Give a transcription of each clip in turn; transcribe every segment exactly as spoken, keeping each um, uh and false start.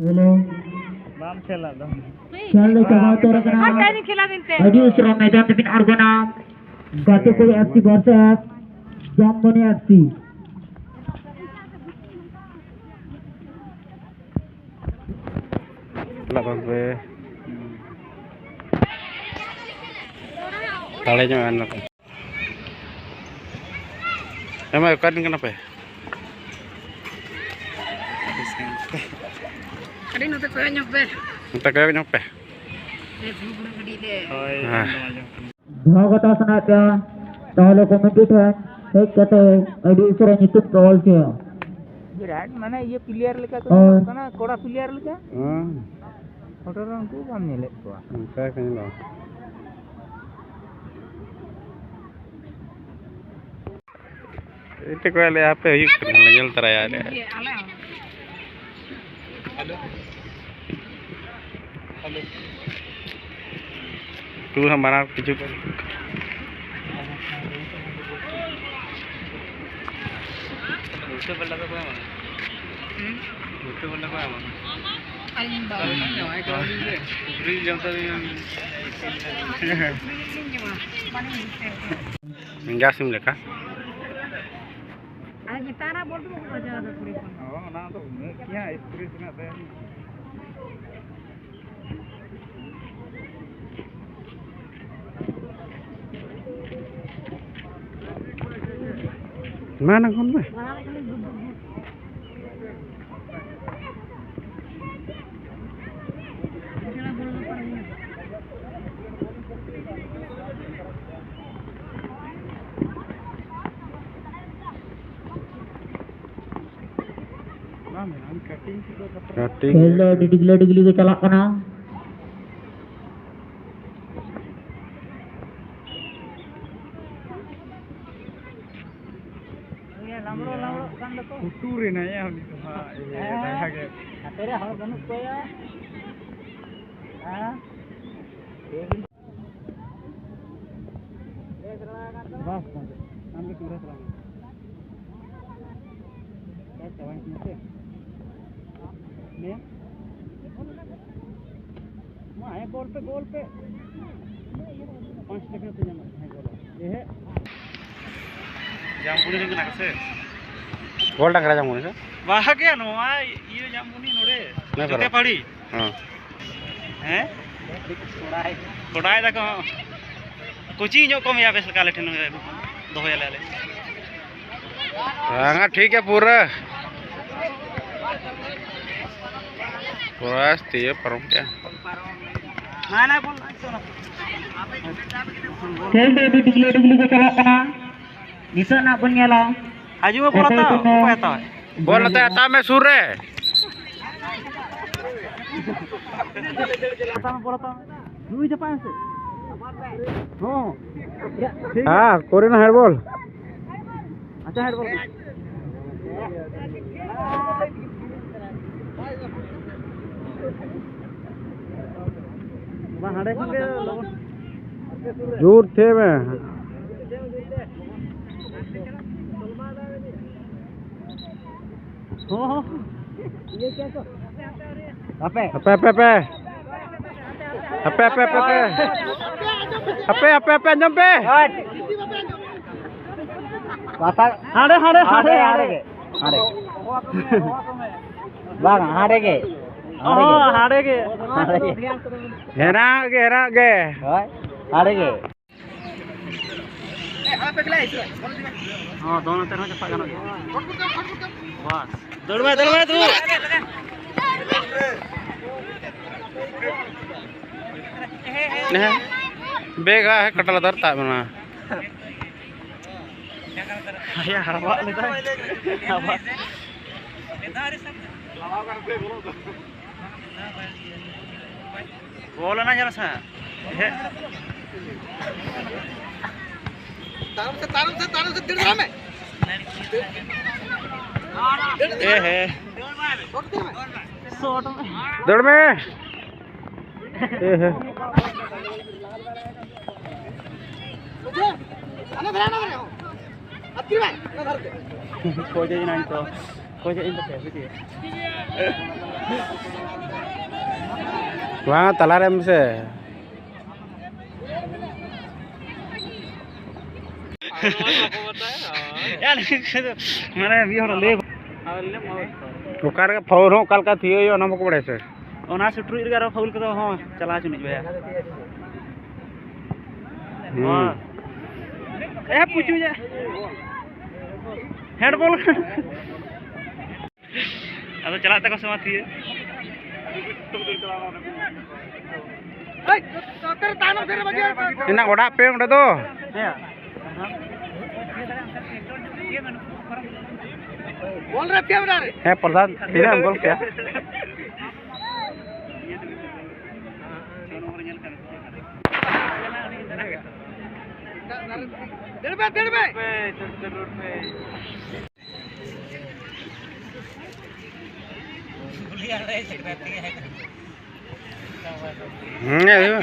Hello. ᱵᱟᱢ ᱠᱷᱮᱞᱟ ᱫᱚ᱾ ᱠᱷᱮᱞ ᱫᱚ ᱪᱟᱵᱟ ᱩᱛᱟᱹᱨ ᱟᱠᱟᱱᱟ᱾ ᱟᱨ ᱛᱟᱭᱱᱤ ᱠᱷᱮᱞᱟ ᱵᱤᱱ ᱛᱮ᱾ ᱟᱹᱰᱤ ᱩᱥᱟᱹᱨᱟ ᱢᱚᱭᱫᱟᱱ ᱛᱮᱵᱤᱱ ᱟᱬᱜᱚᱱᱟ᱾ ᱜᱟᱛᱮ ᱠᱚ F C versus Jamboni F C. ᱞᱟᱜᱟᱣ ᱯᱮ᱾ ᱫᱟᱲᱮ ᱧᱚᱜ ᱮᱱ ᱱᱟᱯᱮ᱾ ᱦᱮᱸ ᱢᱟ, ᱚᱠᱟ ᱨᱮᱱ ᱠᱟᱱᱟ ᱯᱮ? ᱟᱹᱰᱤ ᱱᱚᱛᱮ ᱠᱚᱭᱚᱜ ᱧᱚᱜ ᱯᱮ᱾ ᱱᱚᱛᱮ ᱠᱚᱭᱚᱜ ᱧᱚᱜ ᱯᱮ᱾ ᱦᱳᱭ᱾ ᱦᱮᱸ᱾ ᱫᱚᱦᱚ ᱠᱟᱛᱟ ᱥᱟᱱᱟᱭᱮᱫ ᱯᱮᱭᱟ, ᱛᱟᱦᱚᱞᱮ ᱠᱚᱢᱤᱴᱤ ᱴᱷᱮᱱ ᱦᱮᱡ ᱠᱟᱛᱮ ᱟᱹᱰᱤ ᱩᱥᱟᱹᱨᱟ ᱧᱩᱛᱩᱢ ᱯᱮ ᱚᱞ ᱦᱚᱪᱚᱭᱟ᱾ ᱵᱤᱨᱟᱴ ᱢᱟᱱᱮ ᱤᱭᱟᱹ ᱯᱞᱮᱭᱟᱨ ᱞᱮᱠᱟ ᱠᱚ ᱦᱳᱭ᱾ ᱧᱮᱞᱚᱜ ᱠᱟᱱᱟ, ᱠᱚᱲᱟ ᱯᱞᱮᱭᱟᱨ ᱞᱮᱠᱟ᱾ ᱦᱮᱸ᱾ ᱯᱷᱳᱴᱳ ᱨᱮ ᱩᱱᱠᱩ ᱵᱟᱢ ᱧᱮᱞᱮᱫ ᱠᱚᱣᱟ᱾ ᱚᱱᱠᱟ ᱠᱚ ᱧᱮᱞᱚᱜᱼᱟ᱾ ᱮᱴᱟᱜ ᱠᱚ ᱞᱟᱹᱭᱟ, ᱦᱟᱯᱮ ᱦᱩᱭᱩᱜ ᱠᱟᱱᱟ, ᱞᱮ ᱧᱮᱞ ᱛᱟᱨᱟᱭᱟ᱾ ᱤᱭᱟᱹ, ᱟᱞᱮ ᱦᱚᱸ᱾ ᱛᱩ ᱦᱟᱸᱜ ᱵᱟᱱᱟᱨ ᱠᱤᱪᱷᱩ ᱠᱚ᱾ ᱩᱞᱴᱟᱹ ᱯᱟᱞᱴᱟ ᱫᱚ ᱵᱟᱝ᱾ ᱦᱩᱸ? ᱩᱞᱴᱟᱹ ᱯᱟᱞᱴᱟ ᱵᱟᱝ᱾ ᱟᱹᱞᱤᱧ ᱵᱟᱝ᱾ ᱥᱩᱠᱨᱤ ᱡᱚᱢ ᱛᱟᱵᱤᱱ᱾ ᱥᱩᱠᱨᱤ ᱡᱤᱞ ᱞᱤᱧ ᱡᱚᱢᱟ᱾ ᱵᱟᱹᱞᱤᱧ ᱵᱩᱡᱷᱟᱹᱣ ᱠᱟᱱᱟ᱾ ᱮᱸᱜᱟ ᱥᱤᱢ ᱞᱮᱠᱟ᱾ ᱟᱨ ᱱᱮᱛᱟᱨᱟᱜ ᱵᱚᱞ ᱫᱚ ᱵᱟᱠᱚ ᱵᱟᱡᱟᱣ ᱮᱫᱟ ᱠᱩᱲᱤ ᱦᱚᱯᱚᱱ᱾ ᱦᱚᱸ, ᱚᱱᱟ ᱫᱚ ᱩᱱᱟᱹᱜ ᱜᱮ ᱦᱟᱸᱜ ᱥᱯᱨᱮ ᱨᱮᱱᱟᱜ ᱛᱟᱭᱚᱢ᱾ ᱢᱟ ᱱᱟ ᱠᱷᱚᱱ ᱢᱮ᱾ ᱠᱟᱹᱴᱤᱡ᱾ ᱠᱷᱮᱞ ᱫᱚ ᱟᱹᱰᱤ ᱰᱤᱜᱽᱞᱟᱹ ᱰᱤᱜᱽᱞᱤ ᱜᱮ ᱪᱟᱞᱟᱜ ᱠᱟᱱᱟ᱾ ᱩᱭᱟ ᱞᱟᱢᱲᱚ ᱞᱟᱢᱲᱚᱜ ᱠᱟᱱ ᱫᱚᱠᱚ᱾ ᱩᱛᱩ ᱨᱮᱱᱟᱭᱟ ᱩᱱᱤ ᱫᱚ ᱦᱟᱸᱜ, ᱤᱭᱟᱹ, ᱦᱮᱸ᱾ ᱫᱟᱭᱟ ᱜᱮ᱾ ᱦᱟᱛᱮ ᱨᱮ ᱦᱚᱲ ᱵᱟᱹᱱᱩᱜ ᱠᱚᱣᱟ᱾ ᱦᱮᱸ᱾ ᱵᱟᱥ, ᱵᱟᱥ᱾ ᱟᱢ ᱜᱮ ᱠᱮᱢᱨᱟ ᱪᱟᱞᱟᱣ ᱢᱮ᱾ ᱪᱟᱵᱟᱭᱮᱱ ᱛᱤᱧᱟ ᱥᱮ? ᱞᱟᱹᱭᱟ? ᱜᱳᱞ ᱯᱮ, ᱜᱳᱞ ᱯᱮ᱾ ᱯᱟᱸᱪ ᱴᱟᱠᱟ ᱛᱮ ᱧᱟᱢᱚᱜ ᱠᱟᱱᱟ ᱜᱳᱞ᱾ ᱮᱦᱮ᱾ ᱡᱟᱢᱵᱩᱱᱤ ᱨᱮ ᱢᱮᱱᱟᱜ ᱥᱮ? ᱜᱳᱞ ᱰᱟᱝᱨᱟ ᱡᱟᱢᱵᱩᱱᱤ ᱥᱮ? ᱵᱟᱦᱟ ᱜᱮ ᱱᱚᱣᱟ ᱤᱭᱟᱹ ᱡᱟᱢᱵᱩᱱᱤ ᱱᱚᱰᱮ᱾ ᱱᱚᱣᱟ ᱡᱚᱴᱮ ᱠᱚᱨᱮ? ᱯᱟᱹᱲᱤ᱾ ᱦᱮᱸ᱾ ᱦᱮᱸ? ᱠᱚᱰᱟᱭ ᱫᱟᱠᱚ᱾ ᱠᱳᱪᱤᱝ ᱧᱚᱜ ᱠᱚᱢ ᱭᱟ ᱵᱮᱥ ᱞᱮᱠᱟ ᱟᱞᱮ ᱴᱷᱮᱱ ᱫᱚᱦᱚᱭᱟᱞᱮ ᱟᱞᱮ᱾ ᱵᱟᱝᱟ, ᱴᱷᱤᱠ ᱜᱮᱭᱟ ᱯᱩᱨᱟᱹ᱾ ᱯᱩᱨᱟᱹ ᱛᱤᱭᱟᱹ ᱯᱟᱨᱚᱢ ᱠᱮᱜᱼᱟ᱾ ᱠᱷᱮᱞ ᱫᱚ ᱟᱹᱰᱤ ᱰᱩᱵᱞᱟᱹ ᱰᱩᱵᱞᱤ ᱜᱮ ᱪᱟᱞᱟᱜ ᱠᱟᱱᱟ᱾ ᱱᱤᱛᱚᱜ ᱱᱟᱜ ᱵᱚᱱ ᱧᱮᱞᱟ᱾ ᱦᱤᱡᱩᱜ ᱢᱮ, ᱵᱚᱞ ᱦᱟᱛᱟᱣ᱾ ᱚᱠᱚᱭ ᱦᱟᱛᱟᱣᱟ? ᱵᱚᱞ ᱱᱚᱛᱮ ᱦᱟᱛᱟᱣ ᱢᱮ ᱥᱩᱨ ᱨᱮ᱾ ᱦᱟᱛᱟᱣ ᱢᱮ, ᱵᱚᱞ ᱦᱟᱛᱟᱣ ᱢᱮ᱾ ᱱᱩᱭ ᱡᱟᱯᱟᱜ ᱢᱮᱥᱮ᱾ ᱦᱚᱸ᱾ ᱴᱷᱤᱠ ᱜᱮᱭᱟ᱾ ᱦᱮᱸ, ᱠᱚᱨᱮ ᱱᱟ ᱦᱮᱰᱵᱚᱞ᱾ ᱟᱪᱪᱷᱟ, ᱦᱮᱰᱵᱚᱞ ᱠᱟᱱᱟ᱾ ᱵᱟᱝ, ᱦᱟᱸᱰᱮ ᱠᱷᱚᱱ ᱜᱮ ᱞᱚᱜᱚᱱ᱾ ᱡᱳᱨ ᱛᱮ ᱢᱮ᱾ ᱦᱚᱸ, ᱦᱚᱸ᱾ ᱦᱟᱯᱮ᱾ ᱦᱟᱯᱮ, ᱦᱟᱯᱮ, ᱦᱟᱯᱮ᱾ ᱦᱟᱯᱮ, ᱦᱟᱯᱮ, ᱦᱟᱯᱮ, ᱦᱟᱯᱮ᱾ ᱦᱟᱯᱮ, ᱦᱟᱯᱮ, ᱦᱟᱯᱮ, ᱟᱸᱡᱚᱢ ᱯᱮ᱾ ᱠᱟᱛᱷᱟ ᱦᱟᱸᱰᱮ, ᱦᱟᱸᱰᱮ, ᱦᱟᱸᱰᱮ, ᱦᱟᱸᱰᱮ, ᱦᱟᱸᱰᱮ᱾ ᱦᱟᱸᱰᱮ ᱜᱮ᱾ ᱦᱟᱸᱰᱮ ᱜᱮ᱾ ᱵᱟᱝ, ᱦᱟᱸᱰᱮ ᱜᱮ᱾ ᱦᱟᱸᱰᱮ ᱜᱮ᱾ ᱦᱚᱸ, ᱦᱟᱸᱰᱮ ᱜᱮ᱾ ᱦᱟᱸᱰᱮ ᱜᱮ᱾ ᱦᱮᱱᱟᱜ ᱜᱮ, ᱦᱮᱱᱟᱜ ᱜᱮ᱾ ᱦᱳᱭ, ᱦᱟᱸᱰᱮ ᱜᱮ᱾ ᱦᱚᱸ, ᱫᱚᱱ ᱟᱛᱮ ᱨᱮᱦᱚᱸ ᱪᱟᱯᱟᱫ ᱜᱟᱱᱚᱜ ᱜᱮᱭᱟ᱾ ᱵᱟᱥ᱾ ᱫᱟᱹᱲ ᱢᱮ, ᱫᱟᱹᱲ ᱢᱮ, ᱫᱩ᱾ ᱦᱮᱸ᱾ ᱵᱮᱜᱽ ᱦᱟᱸᱜ ᱠᱟᱴᱟ ᱞᱟᱛᱟᱨ ᱛᱟᱵ ᱮᱱᱟ᱾ ᱦᱟᱭᱟ, ᱦᱟᱲᱵᱟᱜ ᱞᱮᱫᱟᱭ᱾ ᱦᱟᱲᱵᱟᱜ᱾ ᱵᱚᱞ ᱮᱱᱟ ᱧᱮᱞ ᱥᱮ᱾ ᱦᱮᱸ᱾ ᱛᱟᱭᱚᱢ ᱥᱮ, ᱛᱟᱭᱚᱢ ᱥᱮ, ᱛᱟᱭᱚᱢ ᱥᱮ, ᱫᱟᱹᱲ ᱫᱟᱲᱮᱭᱟᱜ ᱢᱮ᱾ ᱮ ᱦᱮᱸ᱾ ᱫᱟᱹᱲ ᱢᱮ᱾ ᱮ ᱦᱮᱸ᱾ ᱠᱷᱚᱡᱮ ᱤᱧ ᱛᱚ, ᱠᱷᱚᱡᱮ ᱤᱧ ᱛᱚ ᱯᱮ ᱵᱤᱴᱤ᱾ ᱵᱟᱝ, ᱛᱟᱞᱟᱨᱮ ᱮᱢ ᱢᱮᱥᱮ᱾ ᱢᱟᱱᱮ ᱢᱤᱫ ᱦᱚᱲ ᱞᱟᱹᱭ ᱚᱠᱟ ᱨᱮ ᱯᱷᱟᱣᱩᱞ ᱦᱚᱸ ᱚᱠᱟ ᱞᱮᱠᱟ ᱛᱷᱤᱭᱟᱹ ᱦᱩᱭᱩᱜᱼᱟ, ᱚᱱᱟ ᱵᱟᱠᱚ ᱵᱟᱲᱟᱭᱟ ᱥᱮ? ᱚᱱᱟ ᱥᱩᱴᱨᱩᱡ ᱨᱮᱜᱮ ᱟᱨᱚ ᱯᱷᱟᱣᱩᱞ ᱠᱚᱫᱚ ᱦᱚᱸ ᱪᱟᱞᱟᱣ ᱦᱚᱪᱚ ᱱᱤᱡ ᱵᱚᱭᱦᱟ᱾ ᱦᱩᱸ᱾ ᱮ ᱯᱩᱪᱩᱡᱟ᱾ ᱦᱮᱰᱵᱚᱞ᱾ ᱟᱫᱚ ᱪᱟᱞᱟᱜ ᱛᱟᱠᱚ ᱥᱮ ᱵᱟᱝ ᱛᱷᱤᱭᱟᱹ? ᱮᱱᱟ ᱚᱲᱟᱜ ᱯᱮ ᱚᱸᱰᱮ ᱫᱚ᱾ ᱦᱮᱸ᱾ ᱵᱚᱞ ᱨᱮ ᱯᱮᱭᱟ ᱢᱮᱱᱟᱜ ᱨᱮ᱾ ᱦᱮᱸ, ᱯᱨᱚᱫᱷᱟᱱ, ᱛᱤᱱᱟᱹᱜ ᱮᱢ ᱜᱚᱞ ᱠᱮᱜᱼᱟ? ᱫᱟᱹᱲ ᱢᱮ, ᱫᱟᱹᱲ ᱢᱮ᱾ ᱦᱮᱸ, ᱦᱩᱭᱩᱜᱼᱟ᱾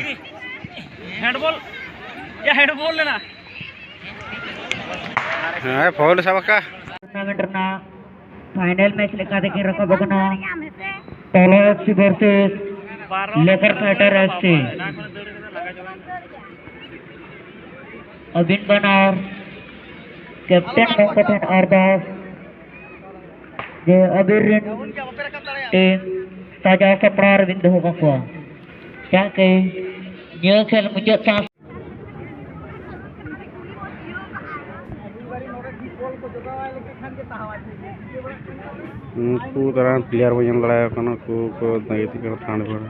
ᱦᱮᱸᱰᱵᱚᱞ, ᱭᱟ ᱦᱮᱸᱰᱵᱚᱞ ᱞᱮᱱᱟ᱾ ᱦᱮᱸ, ᱯᱷᱟᱣᱩᱞ ᱥᱟᱵ ᱟᱠᱟᱫ᱾ ᱴᱩᱨᱱᱟᱢᱮᱱᱴ ᱨᱮᱱᱟᱜ ᱯᱷᱟᱭᱱᱮᱞ ᱢᱮᱪ ᱞᱮᱠᱟ ᱛᱮᱠᱤᱱ ᱨᱟᱠᱟᱵ ᱟᱠᱟᱱᱟ᱾ ᱴᱟᱞᱟ ᱮᱯᱷ ᱥᱤ ᱵᱷᱟᱨᱥᱮᱥ ᱞᱮᱠᱟᱨ ᱯᱷᱟᱭᱴᱟᱨ ᱮᱯᱷ ᱥᱤ᱾ ᱟᱹᱵᱤᱱ ᱵᱟᱱᱟᱨ ᱠᱮᱯᱴᱮᱱ ᱜᱚᱢᱠᱮ ᱴᱷᱮᱱ ᱟᱨᱫᱟᱥ ᱡᱮ ᱟᱹᱵᱤᱱ ᱨᱮᱱ ᱴᱤᱢ ᱥᱟᱡᱟᱣ ᱥᱟᱯᱲᱟᱣ ᱨᱮᱵᱤᱱ ᱫᱚᱦᱚ ᱠᱟᱠᱚᱣᱟ, ᱪᱮᱫᱟᱜ ᱥᱮ ᱱᱤᱭᱟᱹ ᱠᱷᱮᱞ ᱢᱩᱪᱟᱹᱫ ᱥᱟᱶ ᱩᱱᱠᱩ ᱫᱟᱨᱟᱱ ᱯᱞᱮᱭᱟᱨ ᱵᱚᱱ ᱧᱮᱞ ᱫᱟᱲᱮᱭᱟᱠᱚ ᱠᱟᱱᱟ, ᱩᱱᱠᱩ ᱠᱚ ᱜᱟᱛᱮᱜ ᱠᱟᱱᱟ ᱴᱷᱟᱸᱰ ᱵᱟᱲᱟ᱾